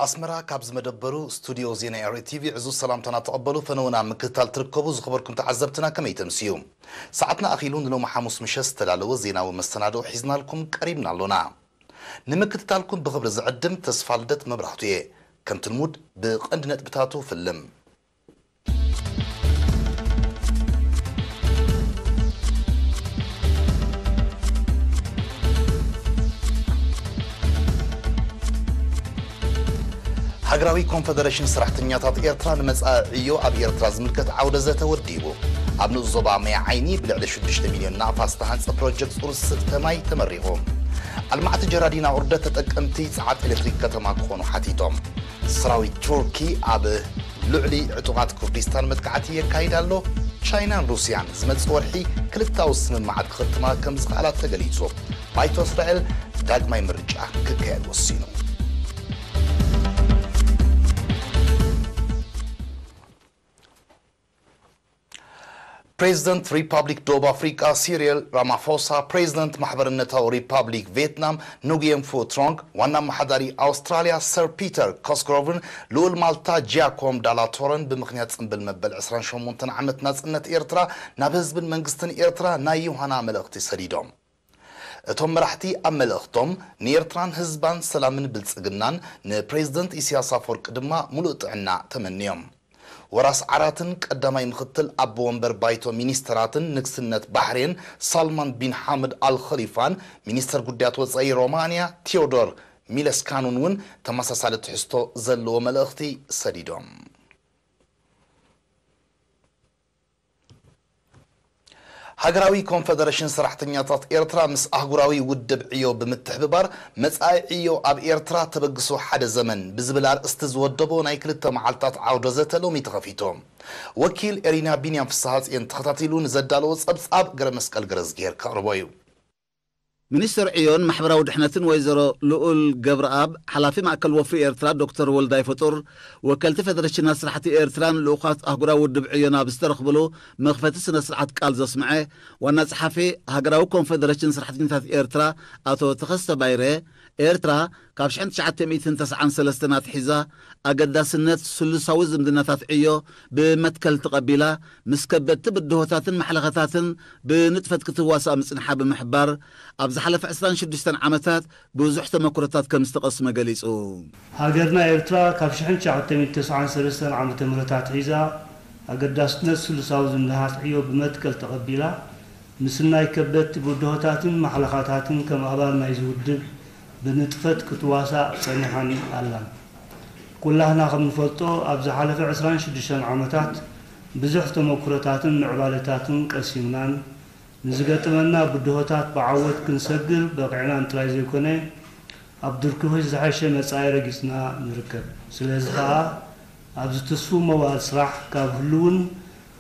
ኣስመራ ካብ ዝመደበሩ ስቱዲዮ ዜና ኤሪ ቲቪ ዕዙዝ ሰላምታና ተቐበሉ። ፈነወና ምክትታል ትርከቡ ዝኸበርኩም ተዓዘብትና ከመይ ተምስዩ? ሰዓትና ኣኺሉ ንሎሚ ሓሙስ ምሸት ዝተዳለወ ዜናዊ መሰናድኦ ሒዝናልኩም ቀሪብና ኣሎና። ንምክትታልኩም ብኽብሪ ዝዕድም ተስፋ ልደት መብራህቱ እየ። ከምቲ ልሙድ ብቐንዲ ነጥብታቱ ፍልም። ሃገራዊ ኮንፈደሬሽን ሰራሕተኛታት ኤርትራ ንመጻኢ ዕዮ ኣብ ኤርትራ ዝምልከት ዓውደ ዘተ ወዲቡ። ኣብ ንኡስ ዞባ ማይ ዓይኒ ብልዕሊ ሽዱሽተ ሚልዮን ናቕፋ ዝተሃንጸ ፕሮጀክት ጽሩይ ዝስተ ማይ ተመሪቑ። ኣልማዕቲ ጀራዲን ኣቑርደት ተጠቀምቲ ጸዓት ኤሌክትሪክ ከተማ ክኾኑ ሓቲቶም። ሰራዊት ቱርኪ ኣብ ልዕሊ ዕጡቓት ኩርዲስታን መጥቃዕቲ የካይድ ኣሎ። ቻይናን ሩስያን ዝመጽእ ወርሒ ክልታዊ ስምምዓት ክኽትማ ከም ዝኽኣላ ተገሊጹ። ባይቶ እስራኤል ዳግማይ ምርጫ ክካየድ ወሲኑ። ፕሬዚደንት ሪፓብሊክ ደቡብ ኣፍሪቃ ሲሪል ራማፎሳ፣ ፕሬዚደንት ማሕበርነታዊ ሪፓብሊክ ቪየትናም ኑጉየን ፉ ትሮንግ፣ ዋና ኣመሓዳሪ ኣውስትራልያ ሰር ፒተር ኮስግሮቭን ልኡል ማልታ ጂያኮም ዳላቶረን ብምኽንያት ጽምብል መበል ዕስራን ሸሞንተን ዓመት ናጽነት ኤርትራ ናብ ህዝብን መንግስትን ኤርትራ ናይ ዮሃና መልእኽቲ ሰዲዶም። እቶም መራሕቲ ኣብ መልእኽቶም ንኤርትራን ህዝባን ሰላምን ብልጽግናን ንፕሬዚደንት ኢሳያስ ኣፈወርቂ ድማ ሙሉእ ጥዕና ተመንዮም። ወራስ ዓራትን ቀዳማይ ምኽትል ኣቦ ወንበር ባይቶ ሚኒስተራትን ንግስነት ባሕሬን ሳልማን ቢን ሓመድ ኣል ኸሊፋን ሚኒስተር ጉዳያት ወጻኢ ሮማንያ ቴዎዶር ሚለስካኑን እውን ተመሳሳሊ ትሕዝቶ ዘለዎ መልእኽቲ ሰዲዶም። ሃገራዊ ኮንፈደሬሽን ሰራሕተኛታት ኤርትራ ምስ ኣህጉራዊ ውድብ ዕዮ ብምትሕብባር መጻኢ ዕዮ ኣብ ኤርትራ ተበግሶ ሓደ ዘመን ብዝብል ኣርእስቲ ዝወደቦ ናይ ክልተ መዓልታት ዓውደ ዘተ ሎሚ ተኸፊቱ። ወኪል ኤሪና ቢንያም ፍስሃጽዮን ተኸታቲሉ ንዘዳለዎ ጸብጻብ ገረ መስቀል ገረዝግሄር ከቕርቦ እዩ። ሚኒስተር ዕዮን ማሕበራዊ ድሕነትን ወይዘሮ ልኡል ገብረኣብ፣ ሓላፊ ማእከል ወፍሪ ኤርትራ ዶክተር ወልዳይ ፍጡር፣ ወከልቲ ፌደሬሽናት ስራሕቲ ኤርትራን ልኡኻት ኣህጉራዊ ውድብ ዕዮን ኣብ ዝተረኽብሉ መኽፈቲ ስነ ስርዓት ቃል ዘስምዐ ዋና ጸሓፊ ሃገራዊ ኮንፈደሬሽን ሰራሕተኛታት ኤርትራ ኣቶ ተኸስተ ባይረ፣ ኤርትራ ካብ ሽሕን ትሽዓተ ሚእትን ተስዓን ሰለስተን ኣትሒዛ ኣገዳስነት ስሉሳዊ ዝምድናታት ዕዮ ብመትከል ተቐቢላ፣ ምስ ከበድቲ ብድሆታትን ማሕለኸታትን ብንጥፈት ክትዋሳእ ምጽንሓ ብምሕባር፣ ኣብ ዝሓለፈ ዕስራን ሽዱሽተን ዓመታት ብዙሕ ተመክሮታት ከም ዝተቐስመ ገሊጹ። ሃገርና ኤርትራ ካብ ሽሕን ትሽዓተ ሚእትን ተስዓን ሰለስተን ዓመተ ምህረት ኣትሒዛ ኣገዳስነት ስሉሳዊ ዝምድናታት ዕዮ ብመትከል ተቐቢላ፣ ምስናይ ከበድቲ ብድሆታትን ማሕለኻታትን ከም ኣባል ናይዚ ውድብ ብንጥፈት ክትዋሳእ ጸኒሓን ኣላን። ኩላህና ከም ንፈልጦ፣ ኣብ ዝሓለፈ ዕስራን ሽዱሽተን ዓመታት ብዙሕ ተመኩሮታትን ምዕባለታትን ቀሲምናን፣ ንዝገጠመና ብድሆታት ብዓወት ክንሰግር በቒዕናን ጥራይ ዘይኮነ፣ ኣብ ድርኩኺ ዝሐሸ መጻኢ ረጊጽና ንርከብ። ስለዚ ኸኣ፣ ኣብዚ ትስፉው መዋእል ስራሕ ካብ ህሉውን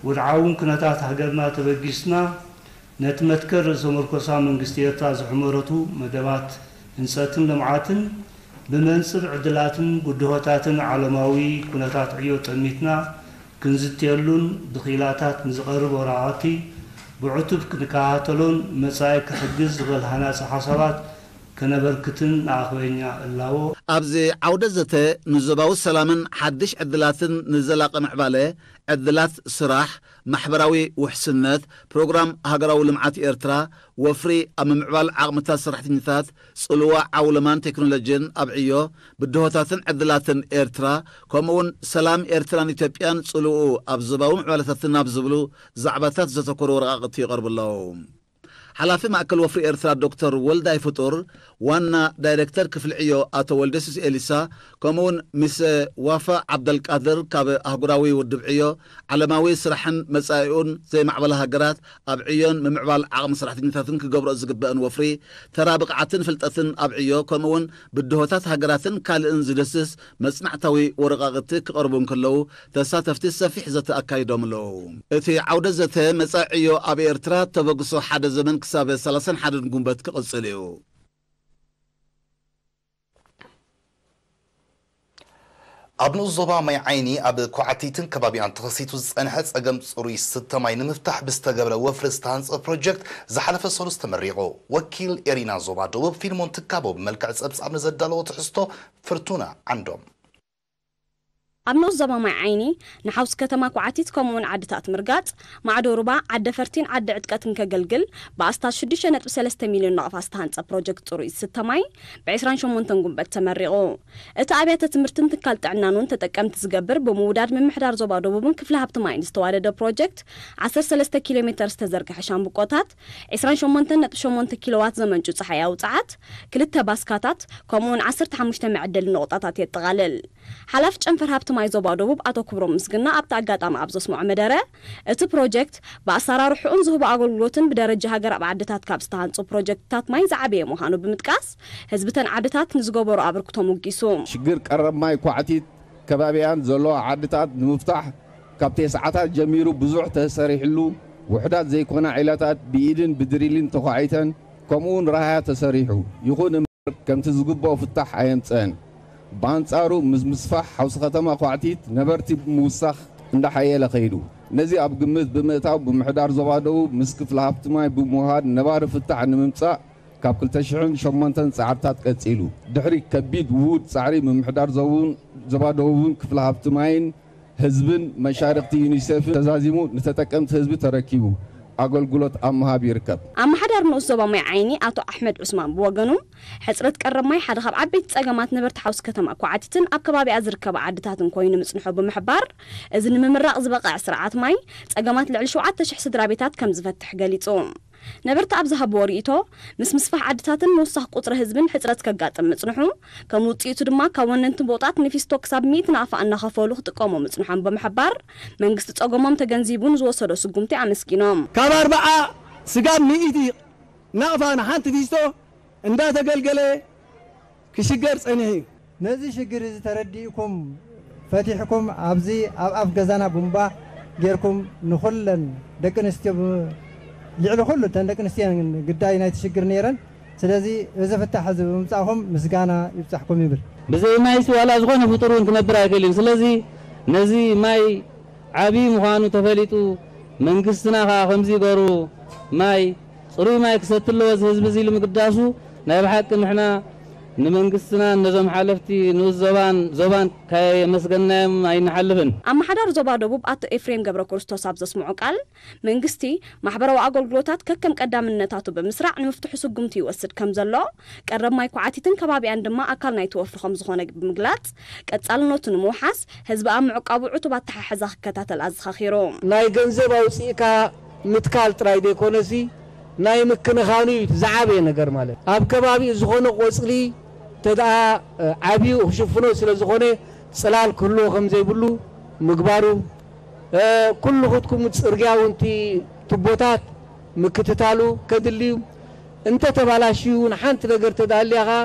ወድዓውን ኩነታት ሃገርና ተበጊስና፣ ነቲ መትከል ርእሰ መርኮሳ መንግስቲ ኤርትራ ዝሕመረቱ መደባት ህንጸትን ልምዓትን፣ ብመንጽር ዕድላትን ብድሆታትን ዓለማዊ ኩነታት ዕዮ ጠሚትና ክንዝትየሉን ብኽኢላታት ንዝቐርብ ወረቓቕቲ ብዕቱብ ክንከታተሎን መጻኢ ክሕግዝ ዝኽእል ሃናጺ ሓሳባት ከነበርክትን ንኣኸበኛ እላቦ። ኣብዚ ዓውደ ዘተ ንዞባዊ ሰላምን ሓድሽ ዕድላትን ንዘላቒ ምዕባለ ዕድላት ስራሕ፣ ማሕበራዊ ውሕስነት፣ ፕሮግራም ሃገራዊ ልምዓት ኤርትራ፣ ወፍሪ ኣብ ምምዕባል ዓቕምታት ሰራሕተኛታት፣ ጽልዋ ዓውለማን ቴክኖሎጂን ኣብ ዕዮ፣ ብድሆታትን ዕድላትን ኤርትራ፣ ከምኡ'ውን ሰላም ኤርትራን ኢትዮጵያን ጽልውኡ ኣብ ዞባዊ ምዕባለታትን ኣብ ዝብሉ ዛዕባታት ዘተኮሩ ወረቓቕቲ ይቐርቡ ኣለዉ። ሓላፊ ማእከል ወፍሪ ኤርትራ ዶክተር ወልዳይ ፍጡር፣ ዋና ዳይሬክተር ክፍሊ ዕዮ ኣቶ ወልደሱስ ኤሊሳ፣ ከምኡ'ውን ሚስ ዋፋ ዓብደልቃድር ካብ ኣህጉራዊ ውድብ ዕዮ፣ ዓለማዊ ስራሕን መጻኢኡን ዘይማዕበላ ሃገራት ኣብ ዕዮን ምምዕባል ዓቕሚ ሰራሕተኛታትን ክገብርኦ ዝግበአን ወፍሪ፣ ተራ ብቕዓትን ፍልጠትን ኣብ ዕዮ፣ ከምኡ'ውን ብድሆታት ሃገራትን ካልእን ዝድስስ መጽናዕታዊ ወረቓቕቲ ክቐርቡ እንከለዉ፣ ተሳተፍቲ ሰፊሕ ዘተ ኣካይዶም ኣለዉ። እቲ ዓውደ ዘተ መጻኢ ዕዮ ኣብ ኤርትራ ተበግሶ ሓደ ዘመን ክሳብ ሰላሳን ሓደን ጉንበት ክቕጽል እዩ። ኣብ ንኡስ ዞባ ማይ ዓይኒ ኣብ ኳዕቲትን ከባቢኣን ተኸሲቱ ዝጸንሐ ጸገም ጽሩይ ዝስተ ማይ ንምፍታሕ ብዝተገብረ ወፍሪ ዝተሃንጸ ፕሮጀክት ዝሓለፈ ሰሉስ ተመሪቑ። ወኪል ኤሪና ዞባ ደቡብ ፊልሞን ትካቦ ብመልክዕ ጸብጻብ ንዘዳለዎ ትሕዝቶ ፍርቱና ዓንዶም። ኣብ ንኡስ ዞባ ማይ ዓይኒ ንሓውሲ ከተማ ኳዕቲት ከምኡውን ዓድታት ምርጋጽ፣ ማዕዶ ሩባ፣ ዓደ ፈርቲን ዓደ ዕጥቀትን ከገልግል ብኣስታት ሽዱሽተ ነጥቢ ሰለስተ ሚልዮን ናቕፋ ዝተሃንጸ ፕሮጀክት ጽሩይ ዝስተ ማይ ብ ዕስራን ሸሞንተን ጉንበት ተመሪቑ። እቲ ኣብያተ ትምህርትን ትካል ጥዕናን እውን ተጠቀምቲ ዝገብር ብምውዳድ ምምሕዳር ዞባ ደቡብን ክፍለ ሃብቲ ማይን ዝተዋደደ ፕሮጀክት ዓሰርተ ሰለስተ ኪሎ ሜተር ዝተዘርግሐ ሻምብቆታት፣ ዕስራን ሸሞንተን ነጥቢ ሸሞንተ ኪሎዋት ዘመንጩ ጸሓያዊ ጸዓት፣ ክልተ ባስካታት፣ ከምኡውን ዓሰርተ ሓሙሽተ መዐደሊ ነቑጣታት የጠቓልል። ሓላፊ ጨንፈር ሃብቲ ማይ ዞባ ደቡብ ኣቶ ክብሮም ምስግና ኣብቲ ኣጋጣሚ ኣብ ዘስምዖ መደረ፣ እቲ ፕሮጀክት ብኣሰራርሕኡን ዝህቦ ኣገልግሎትን ብደረጃ ሃገር ኣብ ዓድታት ካብ ዝተሃንጹ ፕሮጀክትታት ማይ ዝዓበየ ምዃኑ ብምጥቃስ፣ ህዝብተን ዓድታት ንዝገበሮ ኣበርክቶ ሞጊሱ። ሽግር ቀረብ ማይ ኳዕቲት ከባቢኣን ዘለዋ ዓድታት ንምፍታሕ ካብ ተስዓታት ጀሚሩ ብዙሕ ተሰሪሕሉ፣ ውሑዳት ዘይኮና ዒላታት ብኢድን ብድሪልን ተዃዒተን፣ ከምኡውን ራህያ ተሰሪሑ። ይኹን እምበር ከምቲ ዝግብኦ ፍታሕ ኣየምጸአን። ብኣንጻሩ ምስ ምስፋሕ ሓውሲ ከተማ ኳዕቲት ነበርቲ ምውሳኽ እንዳሓየለ ከይዱ። ነዚ ኣብ ግምት ብምእታው ብምሕዳር ዞባ ደቡብ ምስ ክፍለ ሃብቲ ማይ ብምውሃድ ነባሪ ፍታሕ ንምምጻእ ካብ ክልተ ሽሕን ሸሞንተን ጻዕርታት ቀጺሉ። ድሕሪ ከቢድ ውሁድ ጻዕሪ ምምሕዳር ዞቡን ዞባ ደቡብን ክፍለ ሃብቲ ማይን ህዝብን መሻርኽቲ ዩኒሴፍን ተዛዚሙ ንተጠቀምቲ ህዝቢ ተረኪቡ ኣገልግሎት ኣብ ምሃብ ይርከብ። ኣመሓዳሪ ንኡስ ዞባ ማይ ዓይኒ ኣቶ ኣሕመድ ዑስማን ብወገኑ፣ ሕጽረት ቀረብ ማይ ሓደ ካብ ዓበይቲ ጸገማት ነበርቲ ሓውሲ ከተማ ኳዕቲትን ኣብ ከባቢኣ ዝርከባ ዓድታትን ኮይኑ ምጽንሑ ብምሕባር፣ እዚ ንምምራቕ ዝበቕዕ ስርዓት ማይ ጸገማት ልዕሊ ሸውዓተ ሽሕ ስድራ ቤታት ከም ዝፈትሕ ገሊጹ። ነበርቲ ኣብ ዝሃብዎ ርእይቶ፣ ምስ ምስፋሕ ዓድታትን ምውሳኽ ቁጽሪ ህዝብን ሕጽረት ከጋጥም ምጽንሑ፣ ከም ውጽኢቱ ድማ ካብ ወነንቲ ቦጣት ንፊስቶ ክሳብ ሚእቲ ናቕፋ እናኸፈሉ ክጥቀሙ ምጽንሖም ብምሕባር፣ መንግስቲ ጸገሞም ተገንዚቡ ንዝወሰዶ ስጉምቲ ኣመስጊኖም። ካብ ኣርብዓ ስጋብ ሚእቲ ናቕፋ ንሓንቲ ፊስቶ እንዳተገልገለ ክሽገር ጸኒሑ እዩ። ነዚ ሽግር እዚ ተረዲእኩም ፈቲሕኩም ኣብዚ ኣብ ኣፍ ገዛና ቡምባ ጌርኩም ንኹለን ደቂ ኣንስትዮ ብ-፣ ልዕሊ ኩሉ እተን ደቂ ኣንስትዮ ግዳይ ናይቲ ሽግር ነይረን። ስለዚ እዚ ፍታሕ እዚ ብምምጻእኹም ምስጋና ይብጻሕኩም ይብል። ብዘይ ማይስ ዋላ ዝኾነ ፍጡር እውን ክነብር ኣይክእልን። ስለዚ ነዚ ማይ ዓብዪ ምዃኑ ተፈሊጡ መንግስትና ከኣ ከምዚ ገሩ ማይ ጽሩይ ማይ ክሰቲ ኣለዎ እዚ ህዝቢ እዚ ኢሉ ምግዳሱ ናይ ብሓቂ ንሕና ንመንግስትና ነዞም ሓለፍቲ ንኡስ ዞባን ዞባን ከየመስገናዮም ኣይንሓልፍን። ኣመሓዳሪ ዞባ ደቡብ ኣቶ ኤፍሬም ገብረ ክርስቶስ ኣብ ዘስምዖ ቃል፣ መንግስቲ ማሕበራዊ ኣገልግሎታት ከከም ቀዳምነታቱ ብምስራዕ ንምፍትሑ ስጉምቲ ይወስድ ከም ዘሎ፣ ቀረብ ማይ ኳዕቲትን ከባቢኣን ድማ ኣካል ናይቲ ወፍሪ ከም ዝኾነ ብምግላጽ፣ ቀጻልነቱ ንምውሓስ ህዝቢ ኣብ ምዕቃቡ ዕቱብ ኣተሓሕዛ ክከታተል ኣዘኻኺሩ። ናይ ገንዘብ ኣውጺእካ ምትካል ጥራይ ዘይኮነሲ ናይ ምክንኻኑ እዩ እቲ ዝዓበየ ነገር። ማለት ኣብ ከባቢኡ ዝኾነ ቆጽሊ ተደኣ ዓብዩ ክሽፍኖ ስለ ዝኾነ ጽላል ክህልዎ ከም ዘይብሉ ምግባሩ፣ እ፣ ኩሉ ክትኩም ጽርግያ እውን እቲ ቱቦታት ምክትታሉ ከድልዩ፣ እንተ ተባላሽዩ እውን ሓንቲ ነገር ተዳልያ ኸኣ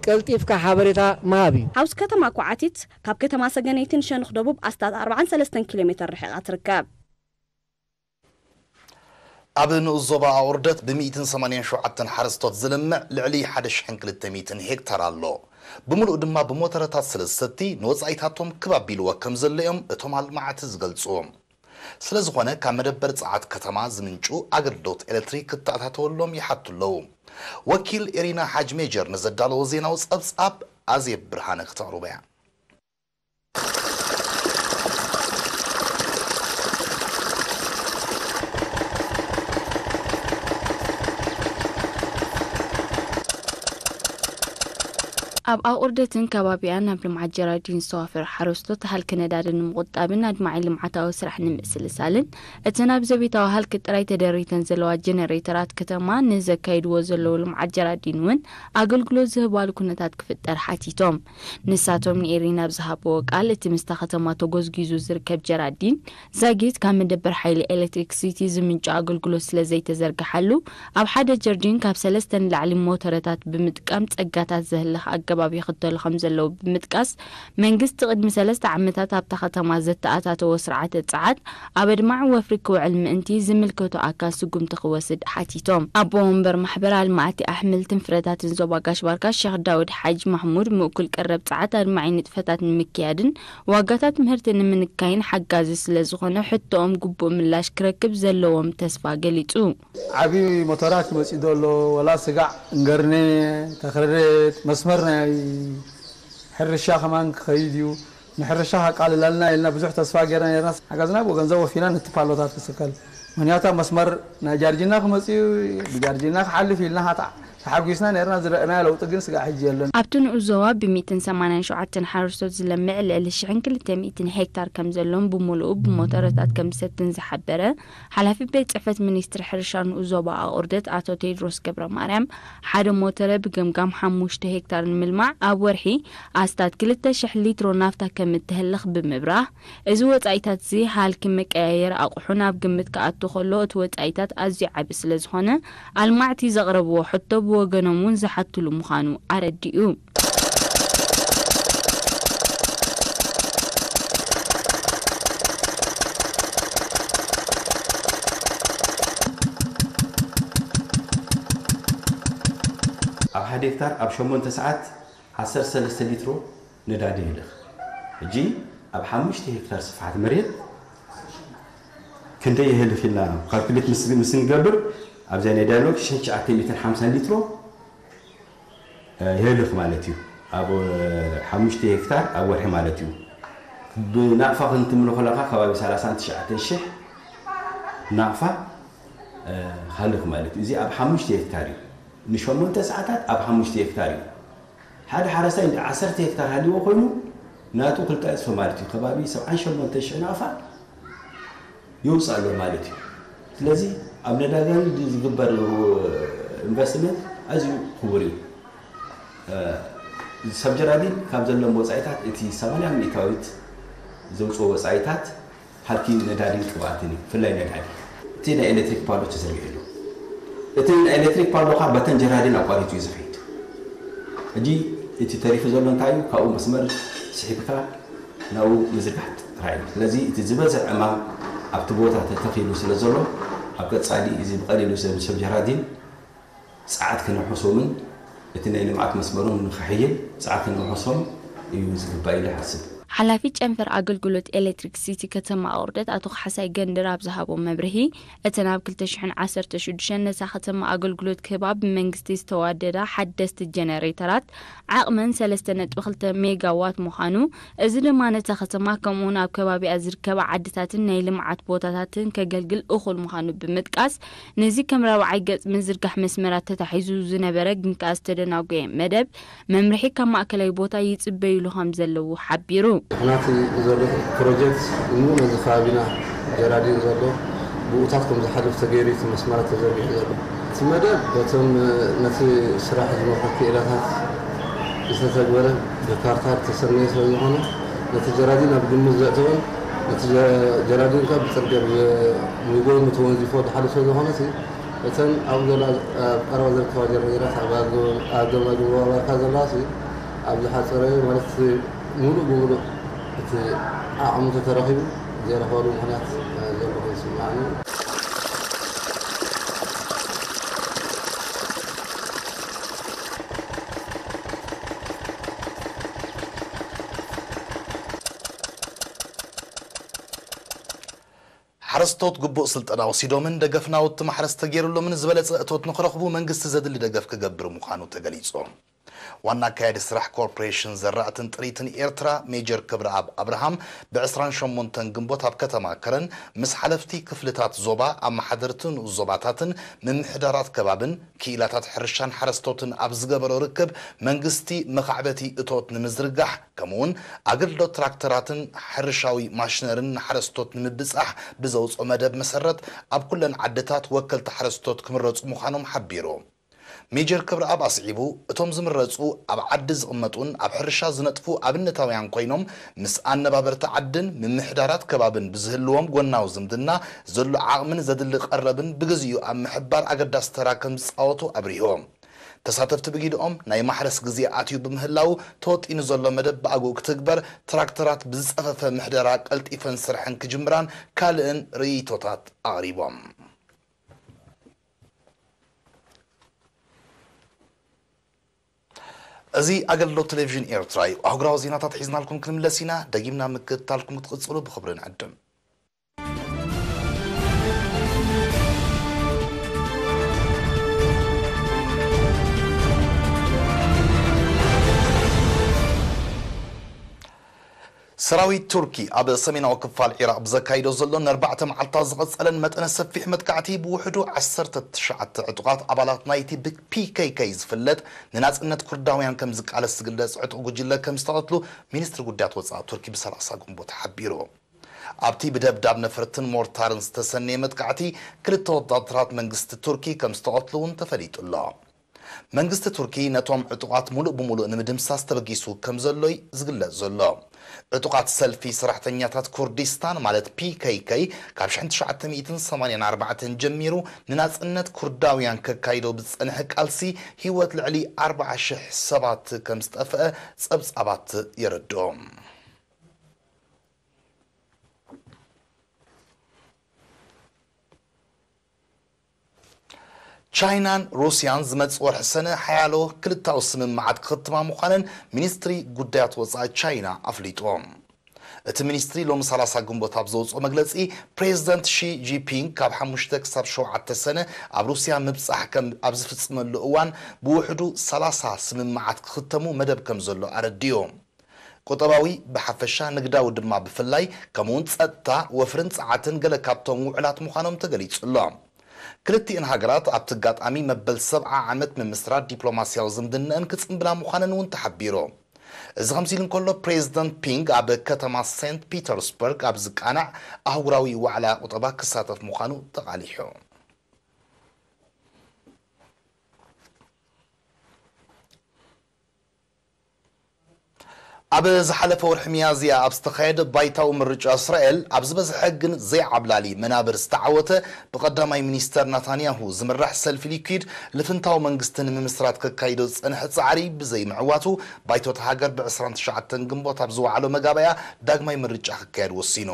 ቀልጢፍካ ሓበሬታ ምሃብ እዩ። ሓውሲ ከተማ ኳዕቲት ካብ ከተማ ሰገነይቲ ንሸንኽ ደቡብ ኣስታት ኣርባዓን ሰለስተን ኪሎ ሜተር ርሒቓ ትርከብ። ኣብ ንኡስ ዞባ ኣቑርደት ብሚእትን ሰማንያን ሸውዓተን ሓረስቶት ዝልምዕ ልዕሊ ሓደ ሽሕን ክልተ ሚእትን ሄክታር ኣሎ። ብምሉኡ ድማ ብሞተረታት ስለ ዝሰቲ ንወጻኢታቶም ክብ ኣቢልዎ ከም ዘሎ እዮም እቶም ኣልማዕቲ ዝገልጹ። ስለ ዝኾነ ካብ መደበር ጸዓት ከተማ ዝምንጩ ኣገልግሎት ኤሌክትሪክ ክተኣታተወሎም ይሓቱ ኣለዉ። ወኪል ኤሪና ሓጅ ሜጀር ንዘዳለዎ ዜናዊ ጸብጻብ ኣዜብ ብርሃነ ክተቕርቦ እያ። ኣብ ኣቑርደትን ከባቢኣን ናብ ልምዓት ጀራዲን ዝተዋፈሩ ሓረስቶት፣ ሃልኪ ነዳዲ ንምቑጣብን ኣድማዒ ልምዓታዊ ስራሕ ንምስልሳልን፣ እተን ኣብ ዘቤታዊ ሃልኪ ጥራይ ተደሪተን ዘለዋ ጀነሬተራት ከተማ ንዘካይድዎ ዘለዉ ልምዓት ጀራዲን እውን ኣገልግሎት ዝህባሉ ኩነታት ክፍጠር ሓቲቶም። ንሳቶም ንኤሪና ኣብ ዝሃብዎ ቃል፣ እቲ ምስታ ከተማ ተጎዝጊዙ ዝርከብ ጀራዲን ዛጊት ካብ መደበር ሓይሊ ኤሌክትሪክሲቲ ዝምንጩ ኣገልግሎት ስለ ዘይተዘርግሓሉ፣ ኣብ ሓደ ጀርዲን ካብ ሰለስተ ንላዕሊ ሞተረታት ብምጥቃም ጸጋታት ዘህልኽ ኣገባብ ይኽተሉ ከም ዘለዉ ብምጥቃስ፣ መንግስቲ ቅድሚ ሰለስተ ዓመታት ኣብታ ከተማ ዘተኣታተዎ ስርዓተ ጸዓት ኣብ ኣድማዒ ወፍሪ ክውዕል ምእንቲ ዝምልከቶ ኣካል ስጉምቲ ክወስድ ሓቲቶም። ኣቦ ወንበር ማሕበር ኣልማዕቲ ኣሕምልትን ፍረታትን ዞባ ጋሽ ባርካ ሸኽ ዳውድ ሓጅ ማሕሙድ፣ ምእኩል ቀረብ ጸዓት ኣድማዒ ንጥፈታት ንምክያድን ዋጋታት ምህርቲ ንምንካይን ሓጋዚ ስለ ዝኾነ፣ ሕቶኦም ግቡእ ምላሽ ክረክብ ዘለዎም ተስፋ ገሊጹ። ዓቢ ሞተራት ይመጽእ ዘሎ፣ ወላ ስጋዕ እንገርነ፣ ተኽረሬት፣ መስመር ናይ ሕርሻ ከማን ክኸይድ እዩ። ንሕርሻ ከቃልለልና ኢልና ብዙሕ ተስፋ ገይርና ነርና። ሓገዝና ብኡ ገንዘብ ወፊና ነቲ ፓሎታት ክስከል፣ ምክንያቱ ኣብ መስመር ናይ ጃርጂና ክመጽእ እዩ፣ ብጃርጂና ክሓልፍ ኢልና ሃታ ተሓጒስና ነርና። ዝረእናዮ ለውጢ ግን ስጋዕ ሕጂ የለን። ኣብቲ ንኡስ ዞባ ብ ሚእትን ሰማንያን ሸውዓተን ሓረስቶት ዝለምዕ ልዕሊ ሽሕን ክልተ ሚእትን ሄክታር ከም ዘሎን ብምሉኡ ብሞተረታት ከም ዝሰትን ዝሓበረ ሓላፊ ቤት ጽሕፈት ሚኒስትሪ ሕርሻ ንኡስ ዞባ ኣቑርደት ኣቶ ቴድሮስ ገብረ ማርያም፣ ሓደ ሞተረ ብገምጋም ሓሙሽተ ሄክታር ንምልማዕ ኣብ ወርሒ ኣስታት ክልተ ሽሕ ሊትሮ ናፍታ ከም እትህልኽ ብምብራህ፣ እዚ ወጻኢታት እዚ ሃልኪ መቀያየሪ ኣቑሑ ናብ ግምት ክኣቱ ከሎ እቲ ወጻኢታት ኣዝዩ ዓቢ ስለ ዝኾነ፣ ኣልማዕቲ ዘቕረብዎ ሕቶ ብወገኖም እውን ዝሓትሉ ምዃኑ ኣረዲኡ። ኣብ ሓደ ሄክታር ኣብ ሸሞንተ ሰዓት ዓሰርተ ሰለስተ ሊትሮ ነዳዲ የህልኽ። ሕጂ ኣብ ሓሙሽተ ሄክታር ስፍሓት መሬት ክንደይ የህልኽ ኢልና ካልኩሌት ምስ ምስ ንገብር፣ ኣብዚኣ ናይ ዳያሎግ ሽሕን ትሽዓተ ሚእትን ሓምሳን ሊትሮ የህልኽ ማለት እዩ። ኣብ ሓሙሽተ ሄክታር ኣብ ወርሒ ማለት እዩ። ብናቕፋ ክንትምኖ ከለኻ ከባቢ ሰላሳን ትሽዓተን ሽሕ ናቕፋ ይሃልኽ ማለት እዩ። እዚ ኣብ ሓሙሽተ ሄክታር እዩ። ንሸሞንተ ሰዓታት ኣብ ሓሙሽተ ሄክታር እዩ። ሓደ ሓረስታይ እንደ ዓሰርተ ሄክታር ሃልይዎ ኮይኑ ናቱ ክልተ ዕፅፊ ማለት እዩ። ከባቢ ሰብዓን ሸሞንተ ሽሕ ናቕፋ የውፅእ ኣሎ ማለት እዩ። ስለዚ ኣብ ነዳዲ ዝግበር ኢንቨስትመንት ኣዝዩ ክቡር እዩ። ሰብ ጀራዲን ካብ ዘለዎም ወፃኢታት እቲ ሰማንያ ሚእታዊት ዘውፅኦ ወፃኢታት ሃልኪ ነዳዲን ቅብኣትን እዩ። ብፍላይ ነዳዲ እቲ ናይ ኤሌክትሪክ ፓሎ ተዘርጊሑ ኣሎ። እቲ ናይ ኤሌክትሪክ ፓሎ ከዓ በተን ጀራዲን ኣቋሪፁ እዩ ዝኸይድ። ሕጂ እቲ ተሪፉ ዘሎ እንታይ እዩ? ካብኡ መስመር ስሒብካ ናብኡ ምዝርጋሕ ጥራይ እዩ። ስለዚ እቲ ዝበዝሕ ዕማም ኣብቲ ቦታ ተተኺሉ ስለ ዘሎ ኣብ ቀፃሊ እዚ ብቐሊሉ ሰብ ሰብ ጀራዲን ፃዕት ከነውሕሶምን እቲ ናይ ልምዓት መስመሮም ንኽሕይል ፃዕት ከነውሕሶም እዩ ዝግባእ ኢለ ይሓስብ። ሓላፊ ጨንፈር ኣገልግሎት ኤሌክትሪክሲቲ ከተማ ኣቑርደት ኣቶ ካሕሳይ ገንድር ኣብ ዝሃቦ መብርሂ፣ እተን ኣብ ክልተ ሽሕን ዓሰርተ ሽዱሽተን ነዛ ከተማ ኣገልግሎት ክህባ ብመንግስቲ ዝተዋደዳ ሓደስቲ ጀነሬተራት ዓቕመን ሰለስተ ነጥቢ ክልተ ሜጋዋት ምዃኑ፣ እዚ ድማ ነታ ከተማ ከምኡውን ኣብ ከባቢኣ ዝርከባ ዓድታትን ናይ ልምዓት ቦታታትን ከገልግል እኹል ምዃኑ ብምጥቃስ፣ ነዚ ከም ራብዓይ ገጽ ምዝርጋሕ መስመራት ተታሒዙ ዝነበረ ግን ከኣ ዝተደናጎየ መደብ መምርሒ ካብ ማእከላይ ቦታ ይጽበዩሉ ከም ዘለዉ ሓቢሩ። ናቲ ዘሎ ፕሮጀክት ንሙእ ነዚ ከባቢና ጀራዲን ዘሎ ብኡታት ከም ዝሓልፍ ተገይሩ እቲ መስመራት ተዘርጊሑ ዘሎ። እቲ መደብ በቶም ነቲ ስራሕ ዝመርሑ ክኢላታት ዝተተግበረ ብካርታ ዝተሰነየ ስለ ዝኾነ ነቲ ጀራዲን ኣብ ግምት ዘእተወን ነቲ ጀራዲን ካብ ብፅርግያ ብጎኑ ተወንዚፎ ዝሓልፍ ስለ ዝኾነ እተን ኣብኡ ዘላ ኣብ ቀረባ ዝርከባ ጀነሬተራት ኣብ ኣገማግም ዋባካ ዘላ ኣብ ዝሓፀረ ማለት ሙሉእ ብሙሉእ እቲ ዓቕሚ ተተረኺቡ ዘይረኸበሉ ምኽንያት ዘሎ ኮይኑ ይስምዓኒ። ሓረስቶት ግቡእ ስልጠና ወሲዶምን ደገፍ ናውቲ ማሕረስ ተገይሩሎምን ዝበለፀ እቶት ንክረኽቡ መንግስቲ ዘድሊ ደገፍ ክገብር ምዃኑ ተገሊፁ። ዋና ኣካያዲ ስራሕ ኮርፖሬሽን ዘራእትን ጥሪትን ኤርትራ ሜጀር ክብረኣብ ኣብርሃም ብ ዕስራን ሸሞንተን ግንቦት ኣብ ከተማ ከረን ምስ ሓለፍቲ ክፍልታት ዞባ፣ ኣመሓደርቲ ንኡስ ዞባታትን ምምሕዳራት ከባብን ክኢላታት ሕርሻን ሓረስቶትን ኣብ ዝገበሮ ርክብ መንግስቲ መኻዕበቲ እቶት ንምዝርጋሕ ከምኡውን ኣገልግሎት ትራክተራትን ሕርሻዊ ማሽነርን ንሓረስቶት ንምብጻሕ ብዘውፅኦ መደብ መሰረት ኣብ ኩለን ዓድታት ወከልቲ ሓረስቶት ክምረፁ ምዃኖም ሓቢሩ። ሜጀር ክብረኣብ ኣስዒቡ፣ እቶም ዝምረፁ ኣብ ዓዲ ዝቕመጡን ኣብ ሕርሻ ዝነጥፉ ኣብነታውያን ኮይኖም ምስ ኣነባበርቲ ዓድን ምምሕዳራት ከባብን ብዝህልዎም ጎናዊ ዝምድና ዘሎ ዓቕምን ዘድሊ ቀረብን ብግዚኡ ኣብ ምሕባር ኣገዳሲ ተራ ከም ዝፃወቱ ኣብሪሆም። ተሳተፍቲ ብጊድኦም ናይ ማሕረስ ግዜ ኣትዩ ብምህላው ተወጢኑ ዘሎ መደብ ብኣግኡ ክትግበር ትራክተራት ብዝፀፈፈ ምሕደራ ቀልጢፈን ስርሐን ክጅምራን ካልእን ርእይቶታት ኣቕሪቦም። እዚ ኣገልግሎት ቴሌቪዥን ኤርትራ እዩ። ኣህጉራዊ ዜናታት ሒዝናልኩም ክንምለስ ኢና። ደጊምና ምክትታልኩም ክትቕጽሉ ብኽብሪ ንዕድም። ሰራዊት ቱርኪ ኣብ ሰሜናዊ ክፋል ዒራቕ ብዘካይዶ ዘሎ ንኣርባዕተ መዓልታት ዝቐጸለን መጠነ ሰፊሕ መጥቃዕቲ፣ ብውሕዱ ዓሰርተ ትሽዓተ ዕጡቓት ኣባላት ናይቲ ብ ፒ ኬ ኬ ዝፍለጥ ንናጽነት ኩርዳውያን ከም ዝቃለስ ዝግለጽ ዕጡቕ ጉጅለ ከም ዝተቐትሉ ሚኒስትሪ ጉዳያት ወጻኢ ቱርኪ ብ ሰላሳ ግንቦት ሓቢሩ። ኣብቲ ብደብዳብ ነፈርትን ሞርታርን ዝተሰነየ መጥቃዕቲ፣ ክልተ ወታደራት መንግስቲ ቱርኪ ከም ዝተቐትሉ እውን ተፈሊጡ ኣሎ። መንግስቲ ቱርኪ ነቶም ዕጡቓት ሙሉእ ብሙሉእ ንምድምሳስ ተበጊሱ ከም ዘሎ እዩ ዝግለጽ ዘሎ። ዕጡቓት ሰልፊ ሰራሕተኛታት ኩርዲስታን፣ ማለት ፒ ኬ ኬ፣ ካብ ሽሕን ትሽዓተ ሚእትን ሰማንያን ኣርባዕተን ጀሚሩ ንናጽነት ኩርዳውያን ከካይዶ ብዝጸንሐ ቃልሲ፣ ህይወት ልዕሊ ኣርባዓ ሽሕ ሰባት ከም ዝጠፍአ ጸብጻባት የረድኦ። ቻይናን ሩስያን ዝመጽእ ወርሒ ሰነ ሓያሎ ክልታዊ ስምምዓት ክኽትማ ምዃነን ሚኒስትሪ ጉዳያት ወጻኢ ቻይና ኣፍሊጡ። እቲ ሚኒስትሪ ሎሚ ሰላሳ ግንቦት ኣብ ዘውፅኦ መግለፂ፣ ፕሬዚደንት ሺ ጂንፒንግ ካብ ሓሙሽተ ክሳብ ሸውዓተ ሰነ ኣብ ሩስያ ምብጻሕ ከም ኣብ ዝፍጽመሉ እዋን፣ ብውሕዱ ሰላሳ ስምምዓት ክኽተሙ መደብ ከም ዘሎ ኣረዲኡ። ቁጠባዊ ብሓፈሻ፣ ንግዳዊ ድማ ብፍላይ፣ ከምኡውን ጸጥታ፣ ወፍርን ጸዓትን ገለ ካብቶም ውዕላት ምዃኖም ተገሊጹ ኣሎ። ክልቲኤን ሃገራት ኣብቲ ኣጋጣሚ መበል ሰብዓ ዓመት ምምስራት ዲፕሎማስያዊ ዝምድነአን ክጽንብላ ምዃነን እውን ተሓቢሩ። እዚ ከምዚ ኢሉ እንከሎ፣ ፕሬዚደንት ፒንግ ኣብ ከተማ ሴንት ፒተርስበርግ ኣብ ዝቃናዕ ኣህጉራዊ ዋዕላ ቁጠባ ክሳተፍ ምዃኑ ተቓሊሑ። ኣብ ዝሓለፈ ወርሒ ሚያዝያ ኣብ ዝተኻየደ ባይታዊ ምርጫ፣ እስራኤል ኣብ ዝበዝሐ ግን ዘይዓብላሊ መናብር ዝተዓወተ፣ ብቐዳማይ ሚኒስተር ናታንያሁ ዝምራሕ ሰልፊ ሊኩድ፣ ልፍንታዊ መንግስቲ ንምምስራት ከካይዶ ዝጸንሐ ጻዕሪ ብዘይምዕዋቱ፣ ባይቶ እታ ሃገር ብ ዕስራን ትሽዓተን ግንቦት ኣብ ዝወዓሎ መጋባእያ ዳግማይ ምርጫ ክካየድ ወሲኑ።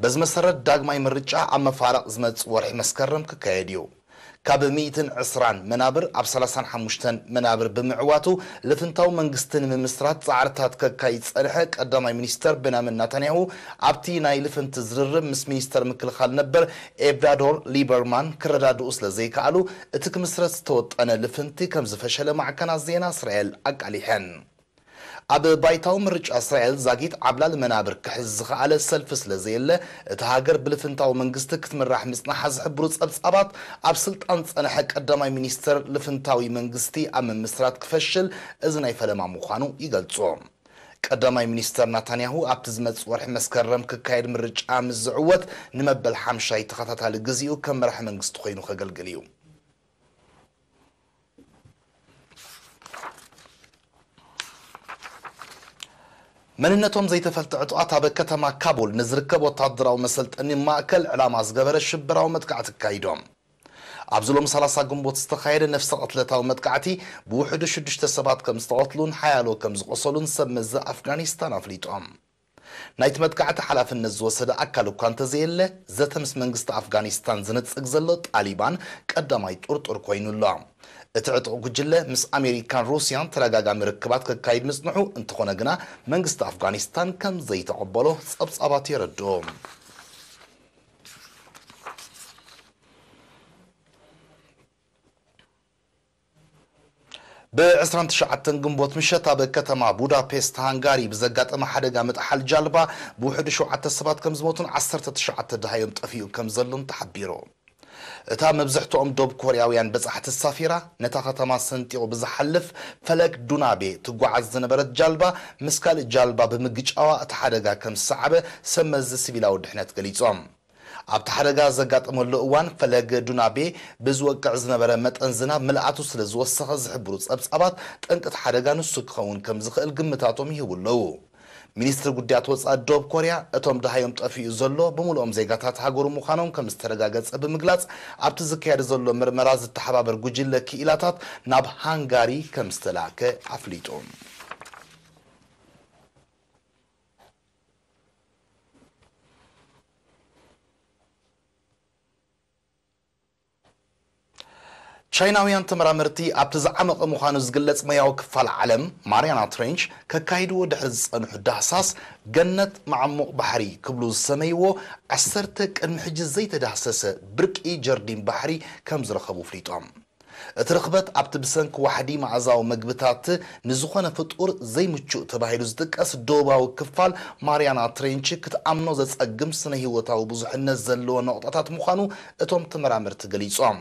በዚ መሰረት፣ ዳግማይ ምርጫ ኣብ መፋርቕ ዝመጽእ ወርሒ መስከረም ክካየድ እዩ። ካብ ሚእትን ዕስራን መናብር ኣብ ሰላሳን ሓሙሽተን መናብር ብምዕዋቱ፣ ልፍንታዊ መንግስቲ ንምምስራት ጻዕርታት ከካይድ ዝጸንሐ ቀዳማይ ሚኒስተር ቤንያሚን ናታንያሁ፣ ኣብቲ ናይ ልፍንቲ ዝርርብ ምስ ሚኒስተር ምክልኻል ነበር ኤቪግዶር ሊበርማን ክረዳድኡ ስለ ዘይከኣሉ፣ እቲ ክምስረት ዝተወጠነ ልፍንቲ ከም ዝፈሸለ ማዕከናት ዜና እስራኤል ኣቃሊሐን። ኣብ ባይታዊ ምርጫ እስራኤል ዛጊት ዓብላሊ መናብር ክሕዝ ዝኸኣለ ሰልፊ ስለ ዘየለ፣ እታ ሃገር ብልፍንታዊ መንግስቲ ክትምራሕ ምጽናሓ ዝሕብሩ ጸብጻባት፣ ኣብ ስልጣን ዝጸንሐ ቀዳማይ ሚኒስተር ልፍንታዊ መንግስቲ ኣብ ምምስራት ክፈሽል እዚ ናይ ፈለማ ምዃኑ ይገልጾ። ቀዳማይ ሚኒስተር ናታንያሁ ኣብቲ ዝመጽእ ወርሒ መስከረም ክካየድ ምርጫ ምስ ዝዕወት፣ ንመበል ሓምሻይ ተኸታታሊ ግዜኡ ከም መራሒ መንግስቲ ኮይኑ ከገልግል እዩ። መንነቶም ዘይተፈልጠ ዕጡቓት ኣብ ከተማ ካቡል ንዝርከብ ወታደራዊ መሰልጠኒ ማእከል ዕላማ ዝገበረ ሽበራዊ መጥቃዕቲ ኣካይዶም። ኣብዚ ሎም ሰላሳ ግንቦት ዝተኻየደ ነፍሰ ቅትለታዊ መጥቃዕቲ፣ ብውሕዱ ሽዱሽተ ሰባት ከም ዝተቐትሉን ሓያሎ ከም ዝቖሰሉን ሰብ መዚ ኣፍጋኒስታን ኣፍሊጦም። ናይቲ መጥቃዕቲ ሓላፍነት ዝወሰደ ኣካል እኳ እንተዘየለ፣ ዘተ ምስ መንግስቲ ኣፍጋኒስታን ዝነጽግ ዘሎ ጣሊባን ቀዳማይ ጥርጡር ኮይኑ ኣሎ። እቲ ዕጡቕ ጉጅለ ምስ ኣሜሪካን ሩስያን ተደጋጋሚ ርክባት ከካይድ ምጽንሑ፣ እንተኾነ ግና መንግስቲ ኣፍጋኒስታን ከም ዘይተቐበሎ ጸብጻባት የረድኡ። ብ ዕስራን ትሽዓተን ግንቦት ምሸት ኣብ ከተማ ቡዳፔስት ሃንጋሪ ብዘጋጠመ ሓደጋ ምጥሓል ጃልባ፣ ብውሕዱ ሸውዓተ ሰባት ከም ዝሞቱን ዓሰርተ ትሽዓተ ደሃዮም ጠፊኡ ከም ዘሎን ተሓቢሩ። እታ መብዝሕትኦም ዶብ ኮርያውያን በጻሕቲ ሳፊራ፣ ነታ ከተማ ሰንጢቑ ብዝሓልፍ ፈለግ ዱናቤ ትጓዓዝ ዝነበረት ጃልባ፣ ምስ ካልእ ጃልባ ብምግጫዋ እቲ ሓደጋ ከም ዝሰዓበ ሰብ መዚ ሲቪላዊ ድሕነት ገሊጾም። ኣብቲ ሓደጋ ዘጋጠመሉ እዋን፣ ፈለግ ዱናቤ ብዝወቅዕ ዝነበረ መጠን ዝናብ ምልኣቱ ስለ ዝወሰኸ ዝሕብሩ ጸብጻባት፣ ጠንቂ እቲ ሓደጋ ንሱ ክኸውን ከም ዝኽእል ግምታቶም ይህቡ ኣለዉ። ሚኒስትሪ ጉዳያት ወጻኢ ዶብ ኮርያ፣ እቶም ደሃዮም ጠፊኡ ዘሎ ብምልኦም ዜጋታት ሃገሩ ምዃኖም ከም ዝተረጋገጸ ብምግላጽ፣ ኣብቲ ዝካየድ ዘሎ ምርመራ ዝተሓባበር ጉጅለ ክኢላታት ናብ ሃንጋሪ ከም ዝተላእከ ኣፍሊጡ። ቻይናውያን ተመራመርቲ ኣብቲ ዝዓመቐ ምዃኑ ዝግለጽ ማያዊ ክፋል ዓለም፣ ማርያና ትሬንች፣ ከካይድዎ ድሕሪ ዝጸንሑ ዳህሳስ፣ ገነት መዓሙቕ ባሕሪ ክብሉ ዝሰመይዎ፣ ዓሰርተ ቅድሚ ሕጂ ዘይተዳህሰሰ ብርቂ ጀርዲን ባሕሪ ከም ዝረኸቡ ኣፍሊጦም። እቲ ርኽበት ኣብቲ ብሰንኪ ዋሕዲ መኣዛዊ መግብታት ንዝኾነ ፍጡር ዘይምቹእ ተባሂሉ ዝጥቀስ ደቡባዊ ክፋል ማሪያና ትሬንች ክትኣምኖ ዘጸግም ስነ ህይወታዊ ብዙሕነት ዘለዎ ነቑጣታት ምዃኑ እቶም ተመራመርቲ ገሊጾም።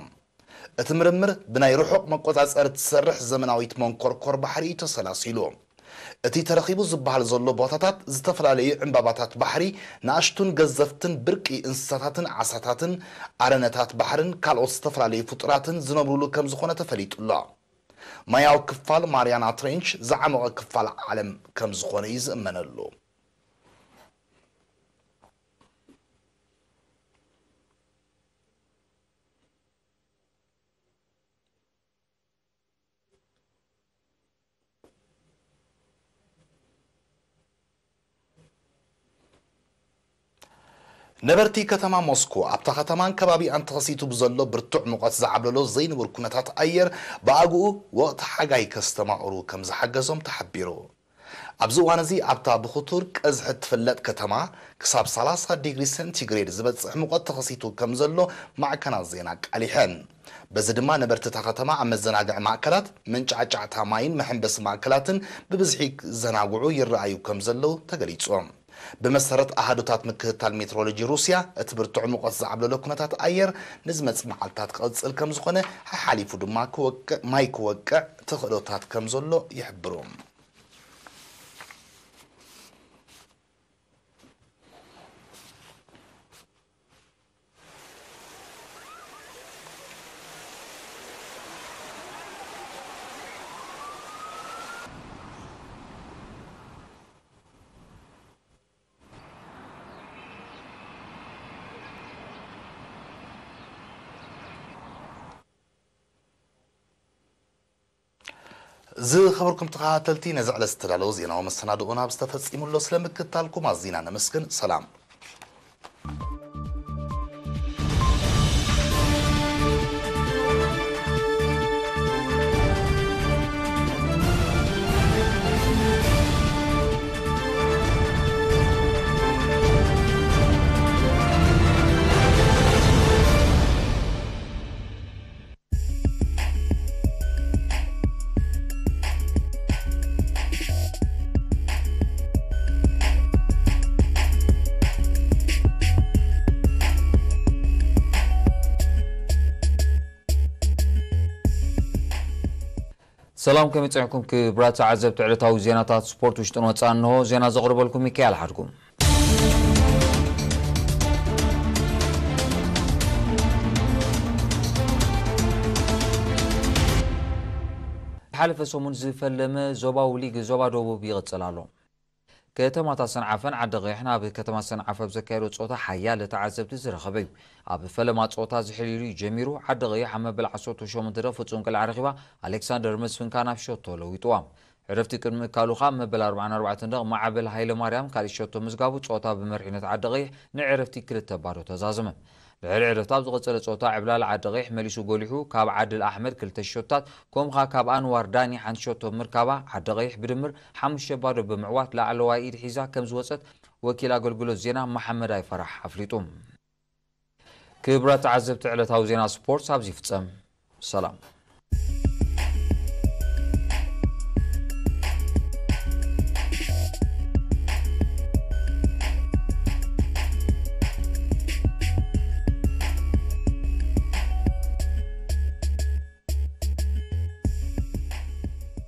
እቲ ምርምር ብናይ ርሑቕ መቆጻጸሪ እትሰርሕ ዘመናዊት መንኮርኮር ባሕሪ እዩ ተሰላሲሉ። እቲ ተረኺቡ ዝበሃል ዘሎ ቦታታት ዝተፈላለዩ ዕምባባታት ባሕሪ፣ ንኣሽቱን ገዘፍትን ብርቂ እንስሳታትን ዓሳታትን፣ ኣረነታት ባሕርን ካልኦት ዝተፈላለዩ ፍጡራትን ዝነብሩሉ ከም ዝኾነ ተፈሊጡ ኣሎ። ማያዊ ክፋል ማሪያና ትሬንች ዝዓመቐ ክፋል ዓለም ከም ዝኾነ እዩ ዝእመነሉ። ነበርቲ ከተማ ሞስኮ ኣብታ ከተማን ከባቢኣን ተኸሲቱ ብዘሎ ብርቱዕ ሙቐት ዝዓብለሎ ዘይንቡር ኩነታት ኣየር ብኣግኡ ወቕቲ ሓጋይ ከስተማቕሩ ከም ዝሓገዞም ተሓቢሩ። ኣብዚ እዋን እዚ ኣብታ ብኽቱር ቀዝሒ እትፍለጥ ከተማ ክሳብ ሰላሳ ዲግሪ ሴንቲግሬድ ዝበጽሕ ሙቐት ተኸሲቱ ከም ዘሎ ማዕከናት ዜና ኣቃሊሐን። በዚ ድማ ነበርቲ እታ ከተማ ኣብ መዘናግዒ ማእከላት፣ መንጫዕጫዕታ ማይን መሐንበሲ ማእከላትን ብብዝሒ ክዘናግዑ ይረኣዩ ከም ዘለዉ ተገሊጹ። ብመሰረት ኣሃዱታት ምክትታል ሜትሮሎጂ ሩስያ፣ እቲ ብርቱዕ ሙቐት ዝዓብለሎ ኩነታት ኣየር ንዝመጽእ መዓልታት ክቕጽል ከም ዝኾነ፣ ሓሓሊፉ ድማ ክወቅዕ፣ ማይ ክወቅዕ ተኽእሎታት ከም ዘሎ ይሕብሩ። ዝኸበርኩም ተኸታተልቲ፣ ነዚ ዕለት ዝተዳለወ ዜናዊ መሰናድኦና ኣብ ዝተፈጺሙ ኣሎ። ስለ ምክትታልኩም ኣዚና ነመስግን። ሰላም። ሰላም፣ ከመይ ጸኒሕኩም ክቡራት ተዓዘብቲ ዕለታዊ ዜናታት ስፖርት ውሽጥን ወጻእን? እንሆ ዜና ዘቕርበልኩም ሚካኤል ሓድጉ። ዝሓለፈ ሰሙን ዝፈለመ ዞባዊ ሊግ ዞባ ደቡብ ይቕጽል ኣሎ። ከተማታት ሰንዓፈን ዓዲ ቐይሕን ኣብ ከተማ ሰንዓፈ ኣብ ዘካየዶ ጸወታ ሓያለ ተዓዘብቲ ዝረኸበ እዩ። ኣብ ፈለማ ጸወታ ዝሕሊሉ እዩ ጀሚሩ። ዓዲ ቐይሕ ኣብ መበል ዓሰርተ ሸሞንተ ደቂቕ ፍጹም ቅልዓ ረኺባ፣ ኣሌክሳንደር መስፍን ከኣ ናብ ሸቶ ለዊጥዋ። ዕረፍቲ ቅድሚ ምእካሉ ከኣ መበል ኣርብዓን ኣርባዕተን ደቂቕ ማዕበል ሃይለማርያም ካልእ ሸቶ ምዝጋቡ ጸወታ ብመሪሕነት ዓዲ ቐይሕ ንዕረፍቲ ክልተ ባዶ ተዛዘመ። ድሕሪ ዕረፍቲ ኣብ ዝቐጸለ ጸወታ ዕብላል ዓዲ ቐይሕ መሊሱ ጎሊሑ፣ ካብ ዓድል ኣሕመድ ክልተ ሸቶታት፣ ከምኡ ከኣ ካብ ኣንዋር ዳኒ ሓንቲ ሸቶ ብምርካባ ዓዲ ቐይሕ ብድምር ሓሙሽተ ባዶ ብምዕዋት ላዕለዋይ ኢድ ሒዛ ከም ዝወጸት ወኪል ኣገልግሎት ዜና መሓመድ ኣይፈራሕ ኣፍሊጡ። ክቡራት ተዓዘብቲ፣ ዕለታዊ ዜና ስፖርት ኣብዚ ይፍጸም። ሰላም።